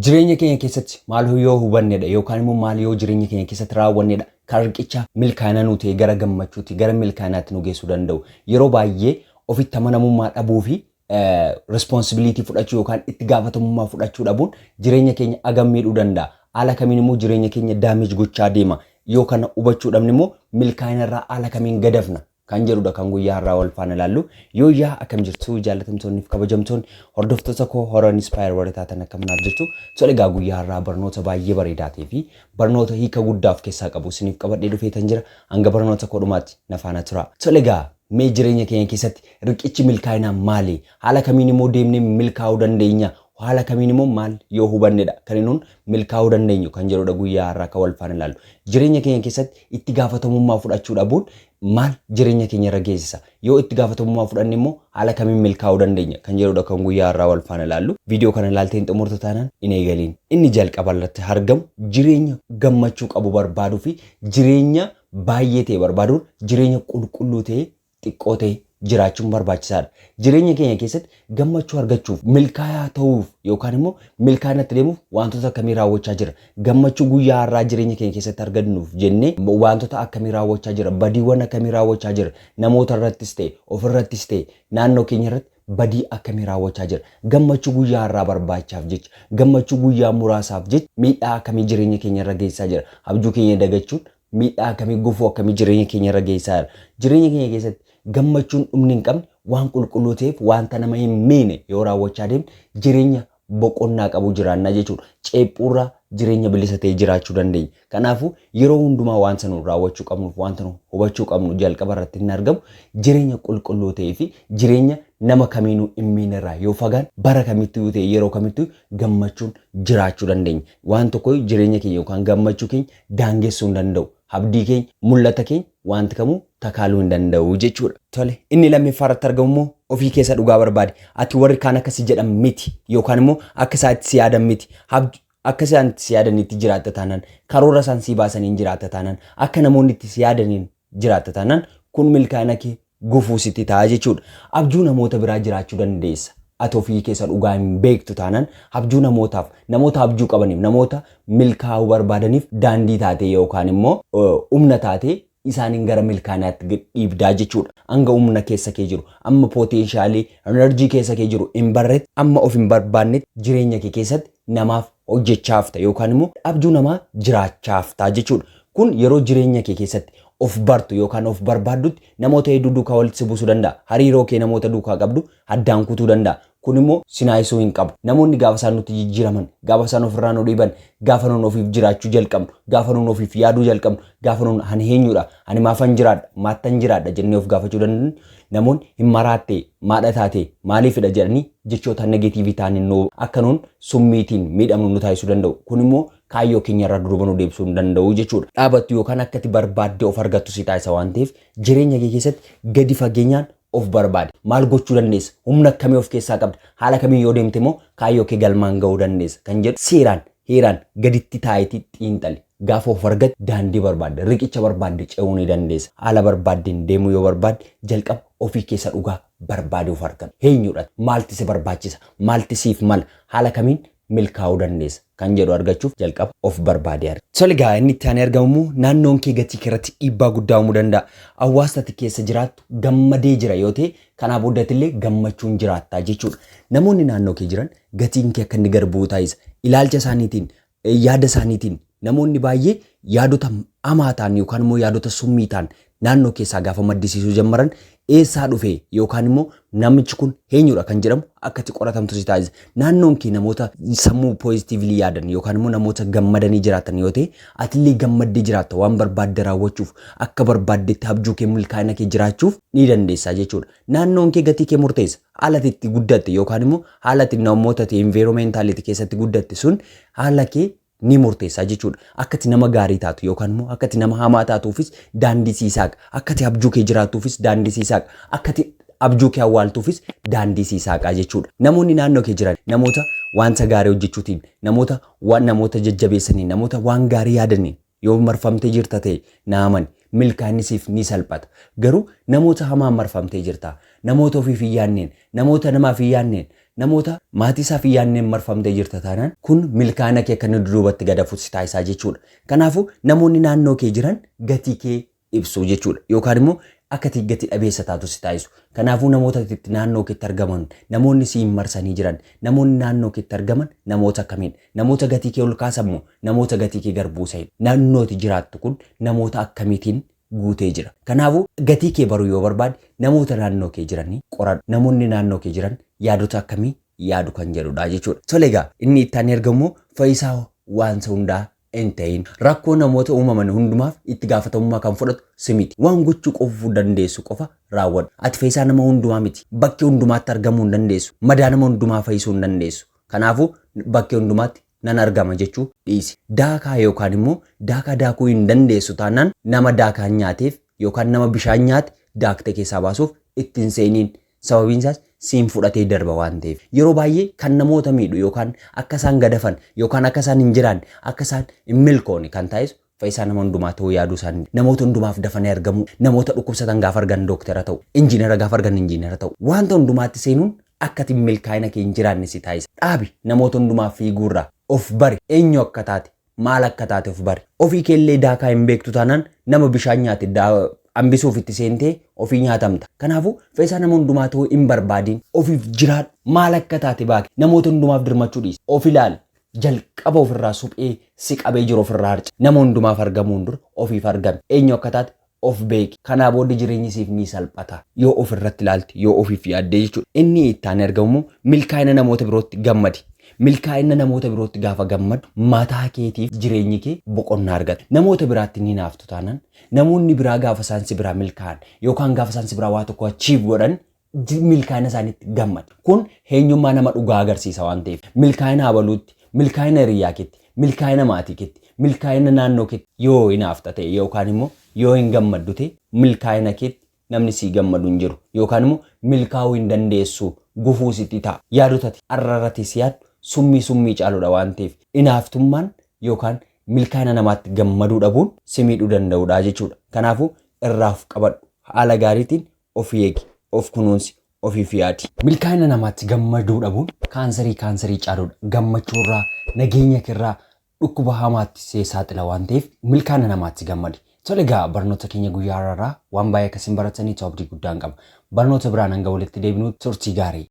Jireenya keenya keessatti maal yoo hubannedha yookaan immoo maal yoo jireenya keenya keessatti raawwannedha kan riqicha milkaa'ina nu ta'e gara gammachuutti, gara milkaa'inaatti nu geessuu danda'u? Yeroo baay'ee ofitti amanamummaa dhabuu fi responsibility fudhachuu yookaan itti gaafatamummaa fudhachuu dhabuun jireenya keenya agam miidhuu danda'a? Haala kamiin immoo jireenya keenya damage gochaa deema? Yoo kana hubachuu dhabne immoo milkaa'ina irraa haala kamiin gadafna kan jedhudha kan guyyaa har'aa wal faana ilaallu. Yoo yaa, akkam jirtu jaallatamtoonni fi kabajamtoonni hordoftoota koo Hora Inspire warra taatan, akkam naaf jirtu? Tole egaa, guyyaa har'aa barnoota baay'ee bareedaa ta'ee fi barnoota hiika guddaa of keessaa qabu isiniif qabadhee dhufeetan jira. Hanga barnoota koo dhumaatti na faana tura. Tole egaa, mee jireenya keenya keessatti riqichi milkaa'inaa maali? Haala kamiin immoo deemnee milkaa'uu dandeenya? Haala kamiin immoo maal yoo hubannedha kan nuun milkaa'uu dandeenyu kan jedhudha guyyaa har'aa kan wal faana ilaallu. Jireenya keenya keessatti itti gaafatamummaa fudhachuu dhabuun maal jireenya keenya irra geessisa? Yoo itti gaafatamummaa fudhanne immoo haala kamiin milkaa'uu dandeenya kan jedhudha kan guyyaa har'aa wal faana ilaallu. Viidiyoo kana ilaalteen xumurtu taanaan hin eegaliin. Inni jalqaba irratti argamu jireenya gammachuu qabu barbaaduu fi jireenya baay'ee ta'e barbaaduun jireenya qulqulluu ta'e xiqqoo ta'e jiraachuun barbaachisaadha. Jireenya keenya keessatti gammachuu argachuuf, milkaa'aa ta'uuf yookaan immoo milkaa'inatti deemuuf wantoota akkamii raawwachaa jira? Gammachuu guyyaa har'aa jireenya keenya keessatti argannuuf jennee wantoota akkamii raawwachaa jira? Badiiwwan akkamii raawwachaa jira? Namoota irrattis ta'e, ofirrattis ta'e, naannoo keenya irratti badii akkamii raawwachaa jira? Gammachuu guyyaa har'aa barbaachaaf jecha, gammachuu guyyaa muraasaaf jecha miidhaa akkamii jireenya keenya irra geessisaa jira? Abjuu keenya dagachuun miidhaa akkamii, gufuu akkamii jireenya keenya irra geessisaa jira? Jireenya keenya keessatti gammachuun dhumni hin qabne waan qulqulluu ta'eef wanta nama hin miine yoo raawwachaa deemne jireenya boqonnaa qabu jiraannaa jechuudha. Ceephuurraa jireenya bilisa ta'e jiraachuu dandeenya. Kanaafuu yeroo hundumaa wanta nu raawwachuu qabnuuf wanta nu hubachuu qabnu jalqaba irratti hin argamu jireenya qulqulluu ta'ee fi jireenya nama kamiinuu hin miine irraa yoo fagaan bara kamittuu ta'e yeroo kamittuu gammachuun jiraachuu dandeenya. Waan tokko jireenya keenya yookaan gammachuu keenya daangessuu hin danda'u. Abdii keenya, mul'ata keenya wanti kamuu takaaluu hin danda'u jechuudha. Tole, inni lammaffaa irratti argamu immoo ofii keessa dhugaa barbaade. Ati warri kaan akkasi jedhan miti yookaan immoo akka isaan itti si yaadan miti. Akka isaan itti si yaadanitti jiraatta taanaan, karoora isaan si baasaniin jiraatta taanaan, akka namoonni itti si yaadaniin jiraatta taanaan, kun milkaa'ina kee gufuu sitti ta'a jechuudha. Abjuu namoota biraa jiraachuu dandeessa. Ati ofii keessa dhugaa hin beektu taanaan abjuu namootaaf, namoota abjuu qabaniif, namoota milkaa'uu barbaadaniif daandii taatee yookaan immoo humna taatee isaaniin gara milkaa'inaatti dhiibdaa jechuudha. Hanga humna keessa kee jiru, amma potential energy keessa kee jiru hin barretti, amma of hin barbaannetti jireenya kee keessatti namaaf hojjechaafta yookaan immoo abjuu namaa jiraachaafta jechuudha. Kun yeroo jireenya kee keessatti of bartu yookaan of barbaaddutti namoota hedduu duukaa walitti si buusuu danda'a. Hariiroo kee namoota duukaa qabdu addaan kutuu danda'a. Kun immoo sinaayisuu hin qabu. Namoonni gaafa isaan nutti jijjiiraman, gaafa isaan ofirraa nu dhiiban, gaafa nuun ofiif jiraachuu jalqabnu, gaafa nuun ofiif yaaduu jalqabnu, gaafa nuun ani eenyudha, ani maafan jiraadha, maattan jiraadha jennee of gaafachuu dandeenyu, namoonni hin maraattee, maadha taatee, maaliifidha jedhanii jechoota negative ta'anii nu akka nuun summiitiin miidhamnu nu taasisuu danda'u. Kun immoo kaayyoo keenya irraa duuba nu deebisuu hin danda'u jechuudha. Dhaabattu yookaan akka ati barbaadde of argattu si taasisa waan ta'eef jireenya kee keessatti gadi fageenyaan of barbaade. Maal gochuu dandeessa? Humna akkamii of keessaa qabda? Haala kamiin yoo deemte immoo kaayyoo kee galmaan ga'uu dandeessa? Kan jedhu seeraan heeraan gaditti taa'itii xiinxali. Gaafa of argatte daandii barbaadde, riqicha barbaadde ce'uu ni dandeessa. Haala barbaaddeen deemuu yoo barbaadde jalqaba ofii keessa dhugaa barbaade of argatu. Eenyudha? Maalti si barbaachisa? Maalti siif mala? Haala kamiin milkaa'uu dandeessa kan jedhu argachuuf jalqaba of barbaadee arga. Tole egaa, inni itti aanee argamu immoo naannoon kee gatii kee irratti dhiibbaa guddaa uumuu danda'a. Hawaasni ati keessa jiraattu gammadee jira yoo ta'e kanaa boodatti gammachuun jiraattaa jechuudha. Namoonni naannoo kee jiran gatiin kee akka inni gad bu'u taasisa. Ilaalcha isaaniitiin, yaada isaaniitiin namoonni baay'ee yaadota hamaa ta'an yookaan immoo yaadota summii ta'an naannoo keessaa gaafa maddisiisuu jammaran eessaa dhufe yookaan immoo namichi kun eenyudha kan jedhamu akka itti qoratamtu si taasisa. Naannoon kee namoota sammuu positively yaadan yookaan immoo namoota gammadanii jiraatan yoo ta'e atillee gammaddee jiraatta, waan barbaadde raawwachuuf, akka barbaaddetti abjuu kee, milkaa'ina kee jiraachuuf ni dandeessa jechuudha. Naannoon kee gatii kee murteessa. Haala ati itti guddatte yookaan immoo haala ati namoota ati environmental keessatti guddatte sun haala kee ni murteessa jechuudha. Akka ati nama gaarii taatu yookaan immoo akka ati nama hamaa taatuufis daandii sii saaqa. Akka ati abjuu kee jiraattuufis daandii sii saaqa. Akka ati abjuu kee awwaaltuufis daandii sii saaqaa jechuudha. Namoonni naannoo kee jiran namoota wanta gaarii hojjechuutiin, namoota waan namoota jajjabeessaniin, namoota waan gaarii yaadaniin yoo marfamtee jirta ta'e naaman milkaa'inni siif ni salphata. Garuu namoota hamaan marfamtee jirta. Namoota ofiif hin yaadneen, namoota namaaf hin yaadneen. Namoota maatii isaaf hin yaadneen marfamtee jirta taanaan kun milkaa'ina kee akka inni duubatti gad hafu si taasisaa jechuudha. Kanaafuu namoonni naannoo kee jiran gatii kee ibsu jechuudha. Yookaan immoo akka ati gati dhabeessa taatu si taasisu. Kanaafuu namoota itti naannoo keetti argaman, namoonni siin marsanii jiran, namoonni naannoo keetti argaman namoota akkamiidha? Namoota gatii kee ol kaasan moo namoota gatii kee gad buusanidha? Naannooti jiraattu kun namoota akkamiitiin guutee jira? Kanaafuu gatii kee baruu yoo barbaade namoota naannoo kee jiranii qoradhu. Namoonni naannoo kee jiran yaadota akkamii yaadu kan jedhudha jechuudha. Tole egaa inni itti aanee argamu fayyisaa waanta hundaa hin ta'in. Rakkoo namoota uumaman hundumaaf itti gaafatamummaa kan fudhatu si miti. Waan gochuu qofuu dandeessu qofa raawwadhu. Ati fayyisaa nama hundumaa miti. Bakkee hundumaatti argamuu hin dandeessu. Madaa nama hundumaa fayyisuu hin dandeessu. Kanaafuu bakkee hundumaatti nan argama jechuu dhiisi. Daakaa yookaan immoo daakaa daakuu hin dandeessu taanaan nama daakaa nyaateef yookaan nama bishaan nyaate daaktee keessaa baasuuf itti hin seeniin. Sababiin isaas siin fudhatee darba waan ta'eef. Yeroo baay'ee kan namoota miidhu yookaan akka isaan gadafan yookaan akka isaan hin jiraanne akka isaan hin milkoone kan taasisu fayyisaa nama hundumaa ta'uu yaaduu isaanii. Namoota hundumaaf dafanii argamuu, namoota dhukkubsatan gaafa argan dooktara ta'u, injiinara gaafa argan injiinara ta'u. Wanta hundumaatti seenuun akka ati milkaa'ina kee hin jiraanne si taasisa. Dhaabi namoota hundumaaf fiiguurraa of bari eenyu akka taate maal akka taate of bari. Ofii keellee daakaa hin beektu taanaan nama bishaan nyaate hambisuuf itti seentee ofii nyaatamta. Kanaafuu fayyisaa nama hundumaa ta'uu hin barbaadin. Ofiif jiraadhu. Maal akka taate baaki. Namoota hundumaaf dirmachuu dhiisi. Of ilaali. Jalqaba ofirraa suphee si qabee jiru ofirraa harca. Nama hundumaaf argamuun dura ofiif argami. Eenyu akka taate of beeki. Kanaa booda jireenyi siif ni salphata. Yoo ofirratti ilaalte, yoo ofiif yaaddee jechuudha. Inni itti aanee argamu milkaa'ina namoota birootti gammadi. Milkaa'ina namoota birootti gaafa gammadu mataa keetiif jireenyi kee boqonnaa argata. Namoota biraatti ni naaftu taanaan namoonni biraa gaafa isaan si biraa milkaa'an yookaan gaafa isaan si biraa waa tokko achieve godhan milkaa'ina isaaniitti gammadi. Kun eenyummaa nama dhugaa agarsiisa waan ta'eef milkaa'ina abaluutti, milkaa'ina hiriyaa keetti, milkaa'ina maatii keetti, milkaa'ina naannoo keetti yoo hinaafta ta'e yookaan immoo yoo hin gammaddu ta'e milkaa'ina keetti namni sii gammadu hin jiru yookaan immoo milkaa'uu hin dandeessu gufuu sitti ta'a. Yaadotati arrarratti si yaaddu summii summii caaludha waan ta'eef hinaaftummaan yookaan milkaa'ina namaatti gammaduu dhabuun si miidhuu danda'udha jechuudha. Kanaafuu irraa of qabadhu. Haala gaariitiin of eegi, of kunuunsi, ofiif yaadi. Milkaa'ina namaatti gammaduu dhabuun kaansarii kaansarii caaludha. Gammachuurraa, nageenya keerraa dhukkuba hamaatti see saaxila waan ta'eef milkaa'ina namaatti gammadi. Tole egaa barnoota keenya guyyaa har'aa waan baay'ee akkasiin baratanii abdii guddaan qaba. Barnoota biraan hanga walitti deebinu turtii gaarii.